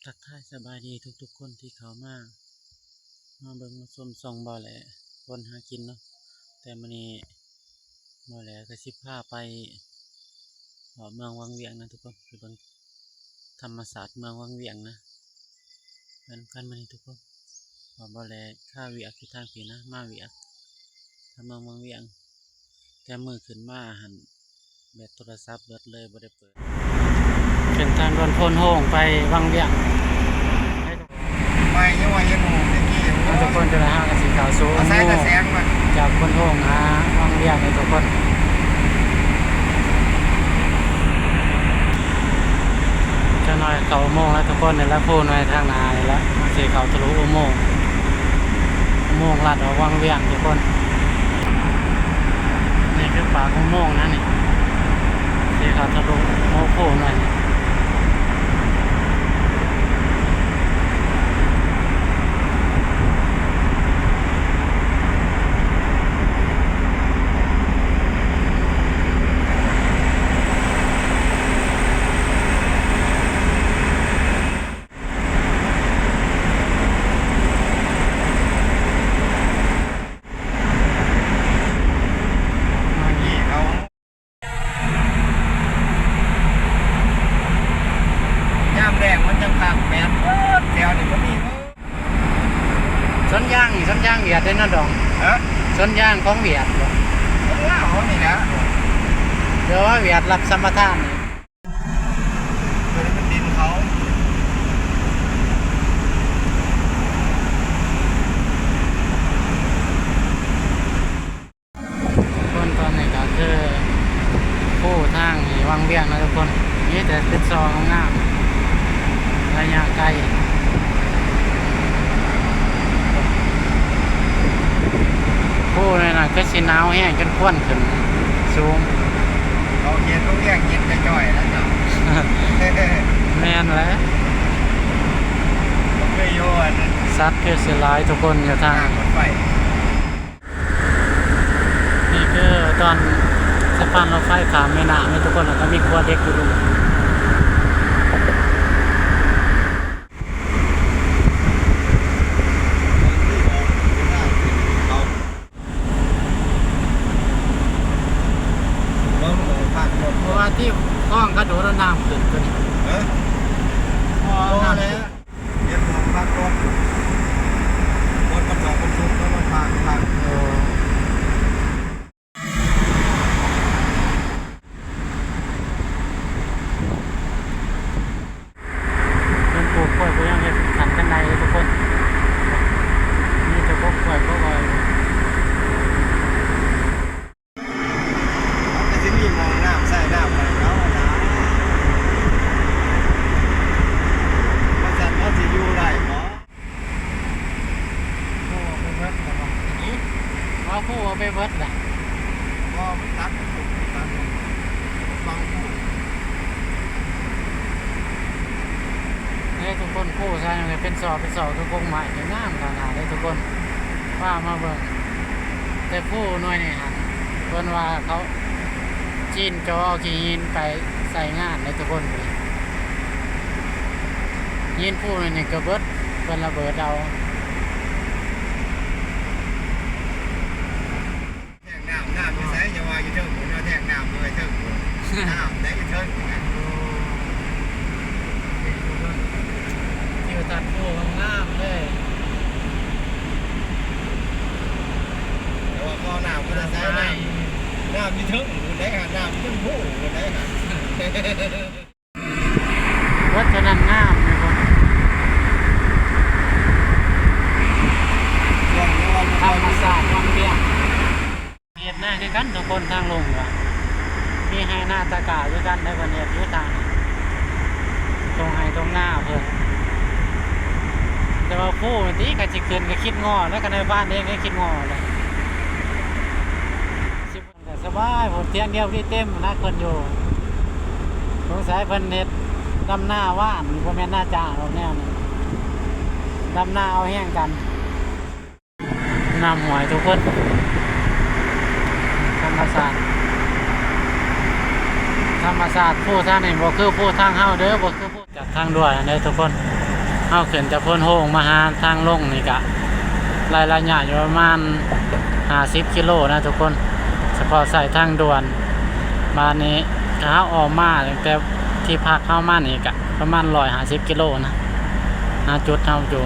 ທັກທາຍສະບາຍດີທຸກໆຄົນທີ່ເຂົ້າມາ ມາເບິ່ງມາຊົມຊ່ອງບ່າວແຫຼຄົນຫາກິນເນາະ. ແຕ່ມື້ນີ້ບ່າວແຫຼກໍຊິພາໄປເລາະເມືອງວັງວຽງນະທຸກຄົນ ໄປເບິ່ງທຳມະຊາດເມືອງວັງວຽງນະ ໄປນຳກັນມື້ນີ້ທຸກຄົນ. ບ່າວແຫຼຄາວຽກຢູ່ທາງພີ້ນະ ມາວຽກທາງເມືອງວັງວຽງ ແຕ່ມື້ຂຶ້ນມາຫັ້ນ ແບັດໂທລະສັບເບິດເລີຍ ບໍ່ໄດ້ເປີດ. ເສັ້ນທາງດ່ວນໂພນໂຮງໄປວັງວຽງ ໄປ ຍັງວ່າເຫັນໂຮງແຕ່ກີ້ ເຮົາທຸກຄົນຈະໄດ້ຫາກັນຊິເຂົ້າສູ່ອຸໂມງຈາກໂພນໂຮງຫາວັງວຽງເດີທຸກຄົນ. ຈັກໜ້ອຍເຂົ້າອຸໂມງແລ້ວທຸກຄົນ ນີ້ລະພູໜ່ວຍທາງໜ້ານີ້ລະ ຊິເຂົ້າທະລຸອຸໂມງ ອຸໂມງລັດອອກວັງວຽງທຸກຄົນ. ນີ້ຄືປາກອຸໂມງນະນີ້ ທີ່ເຂົາທະລຸຫົວພູໜ່ອຍ. ຍາມແລ້ງມັນຈັ່ງຄັກແມ່ນເບິດ ແຖວນີ້ບໍ່ມີເບີດ. ສວນຢາງນີ້ ສວນຢາງຫວຽດເດ້ເນາະດອງ. ຮະ? ສວນຢາງຂອງຫວຽດບໍ? ຂອງລາວເຮົານີ້ແຫຼະ ແຕ່ວ່າຫວຽດຮັບສຳປະທານນີ້ ຕົວນີ້ມັນດິນເຂົາ. ຄົນຕອນນີ້ກໍຄືພູທາງນີ້ວັງວຽງນະທຸກຄົນ ມີແຕ່ເປັນຊອງງາມໄລຍະໄກ. ພູນີ້ນະຄືຊິໜາວແຮງ ຈົນຄວັນຂຶ້ນສູງ. ເຂົາເຮັດໂຮງຮຽນເຢັນຈ່ອຍໆ ແລ້ວເຈົ້າ. ແມ່ນແຫຼະ ບໍ່ເຄີຍຢູ່ອັນ ສັດຄືຊິຫຼາຍທຸກຄົນຢູ່ທາງ ທາງລົດໄຟ. ນີ້ຄືຕອນສະພານລົດໄຟຂ້າມແມ່ນ້ຳນີ້ທຸກຄົນ ແລ້ວກໍມີຂົວເຫຼັກຢູ່. ເພາະວ່າທີ່ຄອງກະໂດດເອົານ້ຳຂຶ້ນຕົວນີ້. ຮະ? ບໍ່ແລ້ວ ເຮັດໝ່ອງພັກລົດ ລົດກະຈອດບັນທຸກແລ້ວມາພາກ ພາກ. ໂອ້ ເພິ່ນປູກກ້ວຍ ເພິ່ນຍັງເຮັດຂັ້ນບັນໄດເລີຍທຸກຄົນ ມີແຕ່ກົກກ້ວຍ ກົກອ້ອຍ. ມັນກໍຊິມີໝ່ອງນ້ຳໃຊ້ນ້ຳໃຫ້ເຂົານະ ວ່າຊັ້ນເຂົາຊິຢູ່ໄດ້ບໍ່? ຄູເອົາໄປເບິດແລ້ວບໍ່? ຫື? ວ່າຄູເອົາໄປເບິດແລ້ວ. ບໍ່ ມັນຕັດ ມັນຕົກ ມັນຕັດ ມັນບັງຄູ. ເດ້ທຸກຄົນ ຄູໃສ່ເປັນຊອກເປັນຊອກ ຄືກົກໄມ້ ງາມຂະໜາດເດ້ທຸກຄົນ. ພາມາເບິ່ງ ແຕ່ພູໜ່ວຍນີ້ຫັ້ນ ເພິ່ນວ່າເຂົາຈີນຈໍເອົາຂີ້ຫີນໄປໃສ່ງານເດ້ທຸກຄົນ. ຫີນພູໜ່ວຍນີ້ກໍເບິດ ເພິ່ນລະເບີດເອົາ. ແທງນ້ຳ ນ້ຳຢູ່ໃສ? ຢ່າວ່າຢູ່ເທິງພຸ້ນເນາະ ແທງນ້ຳຢູ່ເທິງພຸ້ນ ນ້ຳໄດ້ຢູ່ເທິງພຸ້ນນະ. ໂອ້ ທິວທັດພູງາມເລີຍ ແຕ່ວ່າກໍນ້ຳບໍ່ໄດ້ໃສ ນ້ຳ ນ້ຳຢູ່ເທິງພຸ້ນເດ້ ນ້ຳຢູ່ເທິງພູພຸ້ນເດ້. ເບິດເທົ່ານັ້ນງາມແມ່ນບໍ່? ທຳມະຊາດວັງວຽງ ເຮັດນາຄືກັນທຸກຄົນ ທາງລົງກໍມີໄຮ່ນາຕາກ້າຄືກັນໄດ໋ ເພິ່ນເຮັດຢູ່ທາງທົ່ງໄຮ່ທົ່ງນາເພິ່ນ. ແຕ່ວ່າພູນີ້ຕິ ຄັນຊິຂຶ້ນກໍຄິດງໍແລ້ວ ຄັນໄດ້ບ້ານເອງກໍຄິດງໍແລ້ວ. ສະບາຍ ເພິ່ນຖຽງດຽວນີ້ເຕັມນະ ເພິ່ນຢູ່ ສົງໄສເພິ່ນເຮັດດຳນາຫວ່ານ ບໍ່ແມ່ນນາຈ້າງດອກແນວນີ້ ດຳນາເອົາແຮງກັນ. ນ້ຳຫ້ວຍທຸກຄົນ ທຳມະຊາດ ທຳມະຊາດ. ພູທາງນີ້ບໍ່ຄືພູທາງເຮົາເດີ ບໍ່ຄືພູຈາກທາງດ່ວນເດີທຸກຄົນ. ເຮົາຂຶ້ນຈາກໂພນໂຮງມາຫາທາງລົງນີ້ກະໄລຍະຢູ່ປະມານຫ້າສິບກິໂລນະທຸກຄົນ, ສະເພາະໃຊ້ທາງດ່ວນ. ບາດນີ້ຖ້າເຮົາອ້ອມມາຕັ້ງແຕ່ທີ່ພັກເຮົາມານີ້ກະປະມານຮ້ອຍຫ້າສິບກິໂລນະ ຫາຈຸດເຮົາຢູ່.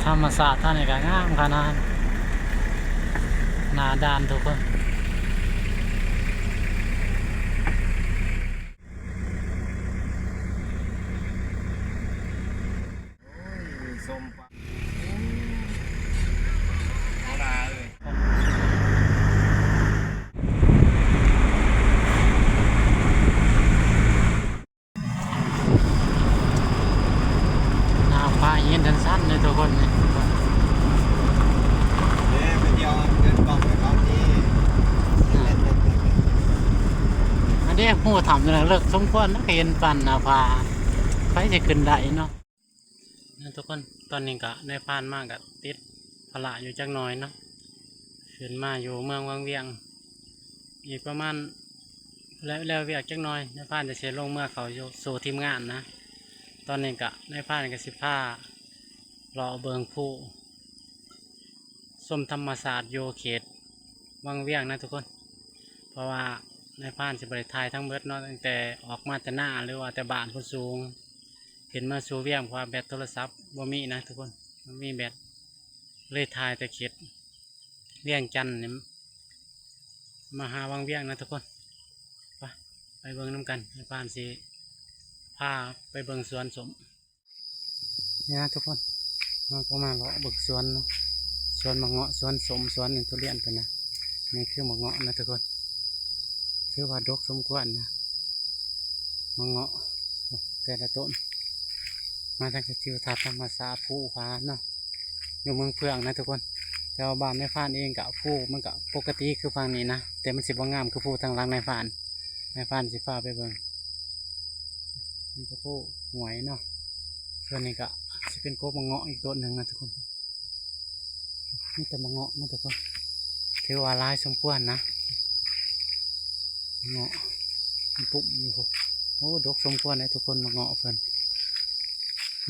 ທຳມະຊາດທາງນີ້ກະງາມຂະໜາດ ໜ້າດ່ານທຸກຄົນ. ໂອ້ຍ ສົ້ມປາ ໂອ້ ເອົາໜ້າເອີຍ. ໜ້າຜາຫີນຊັນໆເລີຍທຸກຄົນນີ້. ເດ້ ໄປທ່ຽວເດີນປ່ອງໃຫ້ເຂົານີ້. ອັນນີ້ ໂອ້ ຖ້ຳນີ້ເລິກສົມຄວນນະ ເຫັນປານໜ້າຜາ ໃຜຊິຂຶ້ນໄດ້ເນາະ. ນະທຸກຄົນ, ຕອນນີ້ກະນາຍພານມາກະຕິດພາລະຢູ່ຈັກໜ່ອຍເນາະ, ຂຶ້ນມາຢູ່ເມືອງວັງວຽງ ອີກປະມານ ແລ້ວ ແລ້ວວຽກຈັກໜ່ອຍ ນາຍພານຈະຊິລົງເມືອເຂົ້າຢູ່ສູ່ທີມງານນະ. ຕອນນີ້ກະນາຍພານກະຊິພາເລາະເບິ່ງພູ ຊົມທຳມະຊາດຢູ່ເຂດວັງວຽງນະທຸກຄົນ, ເພາະວ່ານາຍພານຊິບໍ່ໄດ້ຖ່າຍທັງເບິດເນາະ, ຕັ້ງແຕ່ອອກມາແຕ່ນາ ຫຼືວ່າແຕ່ບ້ານພຸ້ນສູງ ຂຶ້ນມາສູ່ວຽງ ເພາະວ່າແບັດໂທລະສັບບໍ່ມີນະທຸກຄົນ, ບໍ່ມີແບັດ ເລີຍຖ່າຍແຕ່ເຂດວຽງຈັນນີ້ ມາຫາວັງວຽງນະທຸກຄົນ. ໄປ ໄປເບິ່ງນຳກັນ, ນາຍພານຊິພາໄປເບິ່ງສວນສົ້ມ. ນີ້ນະທຸກຄົນ, ເຮົາກໍມາເລາະເບິ່ງສວນເນາະ, ສວນໝາກເງາະ ສວນສົ້ມ ສວນທຸລຽນເພິ່ນນະ. ນີ້ຄືໝາກເງາະນະທຸກຄົນ, ຖືວ່າດົກສົມຄວນນະ ໝາກເງາະ ໂອ້ ແຕ່ລະຕົ້ນ. ມາທາງທິວທັດທຳມະຊາດພູຜາເນາະ, ຢູ່ເມືອງເຟືອງນະທຸກຄົນ. ແຕ່ວ່າບ້ານນາຍພານເອງກະ ພູມັນກະປົກກະຕິຄືຝັ່ງນີ້ນະ, ແຕ່ມັນຊິບໍ່ງາມຄືພູທາງຫຼັງນາຍພານ. ນາຍພານຊິພາໄປເບິ່ງ. ນີ້ກະພູຫ້ວຍເນາະ, ສ່ວນນີ້ກະຊິເປັນກົກໝາກເງາະອີກຕົ້ນໜຶ່ງນະທຸກຄົນ. ມີແຕ່ໝາກເງາະນະທຸກຄົນ, ຖືວ່າຫຼາຍສົມຄວນນະ ໝາກເງາະ. ມັນປຸ້ມຢູ່ພຸ້ນ. ໂອ້ ດົກສົມຄວນເດ້ທຸກຄົນ ໝາກເງາະເພິ່ນ.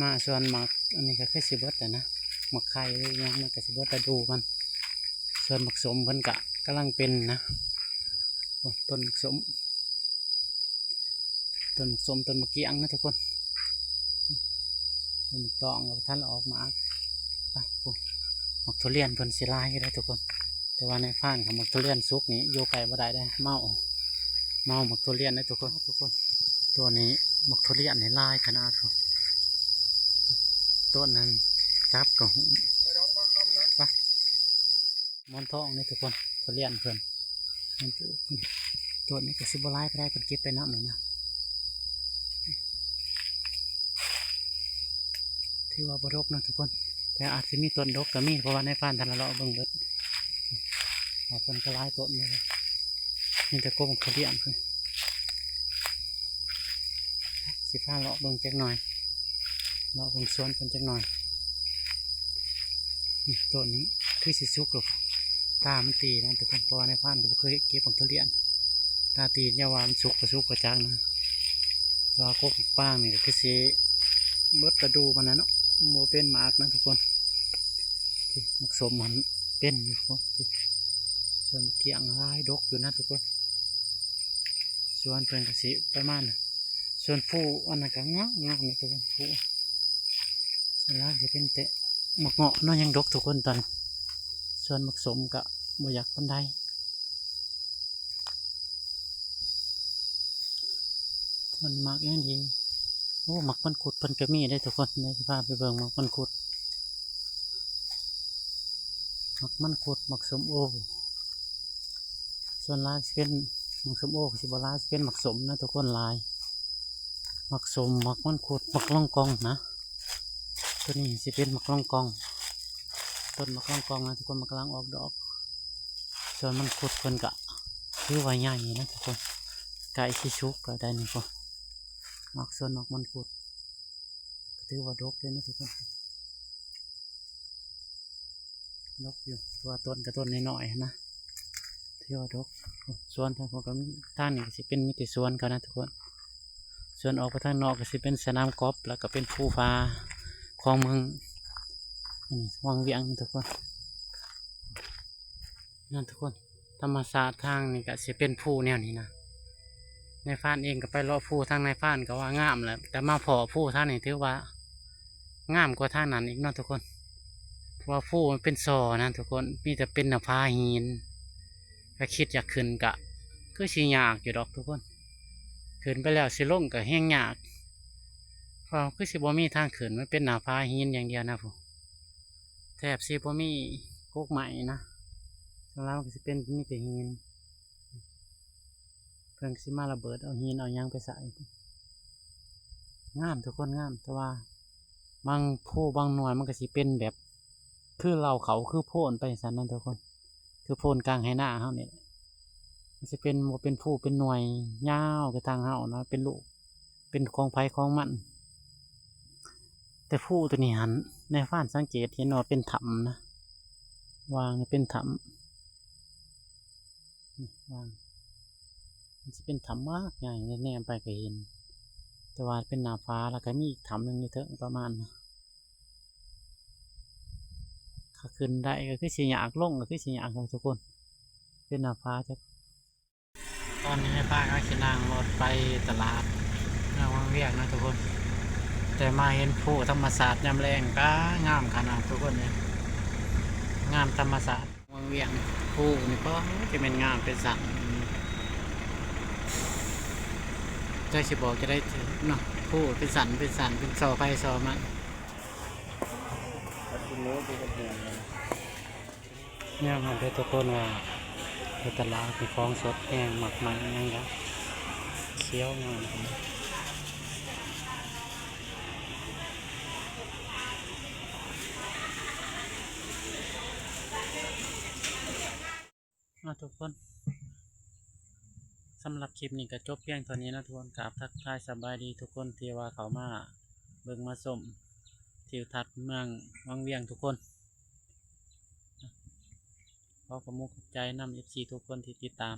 ມາສວນໝາກອັນນີ້ກໍຄືຊິເບິດແລ້ວນະ, ໝາກໄຂ່ຫຼືຫຍັງມັນກໍຊິເບິດລະດູມັນ. ສວນໝາກສົ້ມເພິ່ນກໍກຳລັງເປັນນະ. ໂອ້ ຕົ້ນໝາກສົ້ມ ຕົ້ນໝາກສົ້ມ ຕົ້ນໝາກກ້ຽງນະທຸກຄົນ. ຕົ້ນໝາກຕອງກໍບໍ່ທັນອອກໝາກ. ໄປພຸ້ນ ໝາກທຸລຽນເພິ່ນຊິຫຼາຍຢູ່ເດ້ທຸກຄົນ, ແຕ່ວ່ານາຍພານຄັນໝາກທຸລຽນສຸກນີ້ຢູ່ໃກ້ບໍ່ໄດ້ເດ້, ເມົາ ເມົາໝາກທຸລຽນເດ້ທຸກຄົນ. ທຸກຄົນ ຕົວນີ້ໝາກທຸລຽນນີ້ຫຼາຍຂະໜາດພຸ້ນ, ຕົ້ນນັ້ນຈັບກໍຫຸ້ມ. ໄປ ໝອນທອງນີ້ທຸກຄົນ, ທຸລຽນເພິ່ນ ມັນປູກ. ຕົ້ນນີ້ກໍຊິບໍ່ຫຼາຍປານໃດ, ເພິ່ນເກັບໄປນຳແລ້ວນະ. ຖືວ່າບໍ່ດົກນະທຸກຄົນ, ແຕ່ອາດຊິມີຕົ້ນດົກກໍມີ, ເພາະວ່ານາຍພານທັນລະເລາະເບິ່ງເບິດ. ອາ ເພິ່ນກໍຫຼາຍຕົ້ນເລີຍ, ມີແຕ່ກົກໝາກທຸລຽນເພິ່ນ. ຊິພາເລາະເບິ່ງຈັກໜ່ອຍ, ເລາະເບິ່ງສວນເພິ່ນຈັກໜ່ອຍ. ນີ້ ຕົ້ນນີ້ຄືຊິສຸກແລ້ວ, ຕາມັນຕີນະທຸກຄົນ, ເພາະວ່ານາຍພານກໍບໍ່ເຄີຍເກັບໝາກທຸລຽນ. ຕາຕີ ຢ່າວ່າມັນສຸກບໍ່ສຸກບໍ່ຈັກນະ, ແຕ່ວ່າກົກໝາກປາງນີ້ກໍຄືຊິເບິດລະດູມັນນະເນາະ, ບໍ່ເປັນໝາກນະທຸກຄົນ. ນີ້ ໝາກສົ້ມມັນເປັນຢູ່ພຸ້ນ, ສ່ວນໝາກກ້ຽງຫຼາຍ ດົກຢູ່ນະທຸກຄົນ. ສວນເພິ່ນກໍຊິປະມານ ສວນພູອັນນັ້ນກໍງາມໆເດ້ທຸກຄົນ, ພູສ່ວນຫຼາຍຊິເປັນແຕ່ໝາກເງາະເນາະ ຍັງດົກທຸກຄົນຕອນ. ສວນໝາກສົ້ມກໍບໍ່ຢາກປານໃດ, ສ່ວນໝາກຫຍັງດີ. ໂອ້ ໝາກມັງຄຸດເພິ່ນກໍມີເດ້ທຸກຄົນ, ດຽວຊິພາໄປເບິ່ງໝາກມັງຄຸດ. ໝາກມັງຄຸດ ໝາກສົ້ມໂອ ສ່ວນຫຼາຍຊິເປັນໝາກສົ້ມໂອ, ຊິບໍ່ຫຼາຍຊິເປັນໝາກສົ້ມນະທຸກຄົນຫຼາຍ. ໝາກສົ້ມ ໝາກມັງຄຸດ ໝາກລອງກອງນະ, ຕົວນີ້ຊິເປັນໝາກລອງກອງ. ຕົ້ນໝາກລອງກອງນະທຸກຄົນ ມັນກຳລັງອອກດອກ. ສ່ວນມັງຄຸດເພິ່ນກະຖືວ່າໃຫຍ່ນະທຸກຄົນ, ໃກ້ຊິສຸກແລ້ວໄດ໋ນີ້ພຸ້ນ. ໝາກ ສ່ວນໝາກມັງຄຸດ ກໍຖືວ່າດົກເດ້ນະທຸກຄົນ, ດົກຢູ່ ແຕ່ວ່າຕົ້ນກໍຕົ້ນນ້ອຍໆຫັ້ນນະ, ຖືວ່າດົກ. ສວນທາງພຸ້ນກໍມີ, ທາງນີ້ກໍຊິເປັນມີແຕ່ສວນເຂົານະທຸກຄົນ. ສ່ວນອອກໄປທາງນອກກໍຊິເປັນສະໜາມກອບ ແລ້ວກໍເປັນພູຜາຂອງເມືອງ ອັນນີ້ ວັງວຽງ ທຸກຄົນ ນັ້ນທຸກຄົນ. ທຳມະຊາດທາງນີ້ກໍຊິເປັນພູແນວນີ້ນະ. ນາຍພານເອງກໍໄປເລາະພູທາງນາຍພານກໍວ່າງາມແຫຼະ ແຕ່ມາພໍ້ພູທາງນີ້ຖືວ່າງາມກວ່າທາງນັ້ນອີກເນາະທຸກຄົນ ເພາະວ່າພູມັນເປັນສໍ່ນະທຸກຄົນ ມີແຕ່ເປັນໜ້າຜາຫີນ. ຖ້າຄິດຢາກຂຶ້ນກະຄືຊິຍາກຢູ່ດອກທຸກຄົນ ຂຶ້ນໄປແລ້ວຊິລົງກະແຮງຍາກ ເພາະຄືຊິບໍ່ມີທາງຂຶ້ນ ມັນເປັນໜ້າຜາຫີນຢ່າງດຽວນະພຸ້ນ ແທບຊິບໍ່ມີກົກໄມ້ນະ ສ່ວນຫຼາຍມັນກະຊິເປັນມີແຕ່ຫີນ ເພິ່ນກະຊິມາລະເບີດເອົາຫີນເອົາຫຍັງໄປໃສ່. ງາມທຸກຄົນ ງາມ ແຕ່ວ່າບາງພູບາງໜ່ວຍມັນກະຊິເປັນແບບ ຄືເລົ້າເຂົ້າ ຄືໂພນໄປຈັ່ງຊັ້ນນະທຸກຄົນ ຄືໂພນກາງໄຮ່ນາເຮົານີ້ແຫຼະ ມັນຊິເປັນ ບໍ່ເປັນພູເປັນໜ່ວຍຍາວຄືທາງເຮົານະ ເປັນລູກ ເປັນຂອງໃຜຂອງມັນ. ແຕ່ພູໂຕນີ້ຫັ້ນ ນາຍພານສັງເກດເຫັນວ່າເປັນຖ້ຳນະ ວ່າເປັນຖ້ຳ ນີ້ວ່າ ມັນຊິເປັນຖ້ຳໝາກໃຫຍ່ ແນມໄປກໍເຫັນ ແຕ່ວ່າເປັນໜ້າຜາ ແລ້ວກໍມີອີກຖ້ຳໜຶ່ງຢູ່ເທິງປະມານ ຖ້າຂຶ້ນໄດ້ກໍຄືຊິຍາກ ລົງກໍຄືຊິຍາກເນາະທຸກຄົນ ເປັນໜ້າຜາຈັກ. ຕອນນີ້ພາກັນຊິນັ່ງລົດໄປຕະຫຼາດເມືອງວັງວຽງນະທຸກຄົນ ແຕ່ມາເຫັນພູທຳມະຊາດຍາມແລງ ກະງາມຂະໜາດທຸກຄົນເອີຍ ງາມທຳມະຊາດວັງວຽງ. ພູນີ້ ປາດ ຈະແມ່ນງາມເປັນສັນ ຈັກຊິບອກຈັ່ງໃດເນາະ ພູເປັນສັນເປັນສັນ ເປັນສໍ່ໃຜສໍ່ມັນ. ຍາມຫັ້ນເດີທຸກຄົນ ວ່າຢູ່ຕະຫຼາດມີຂອງສົດແຮງ ໝາກໄມ້ຫຍັງກະຂຽວງາມ. ເນາະທຸກຄົນ ສຳລັບຄລິບນີ້ກໍຈົບພຽງເທົ່ານີ້ເນາະທຸກຄົນ. ກາບທັກທາຍສະບາຍດີທຸກຄົນທີ່ວ່າເຂົ້າມາເບິ່ງມາຊົມທິວທັດເມືອງວັງວຽງທຸກຄົນ. ຂໍຂອບອົກຂອບໃຈນຳເອັຟຊີທຸກຄົນທີ່ຕິດຕາມ.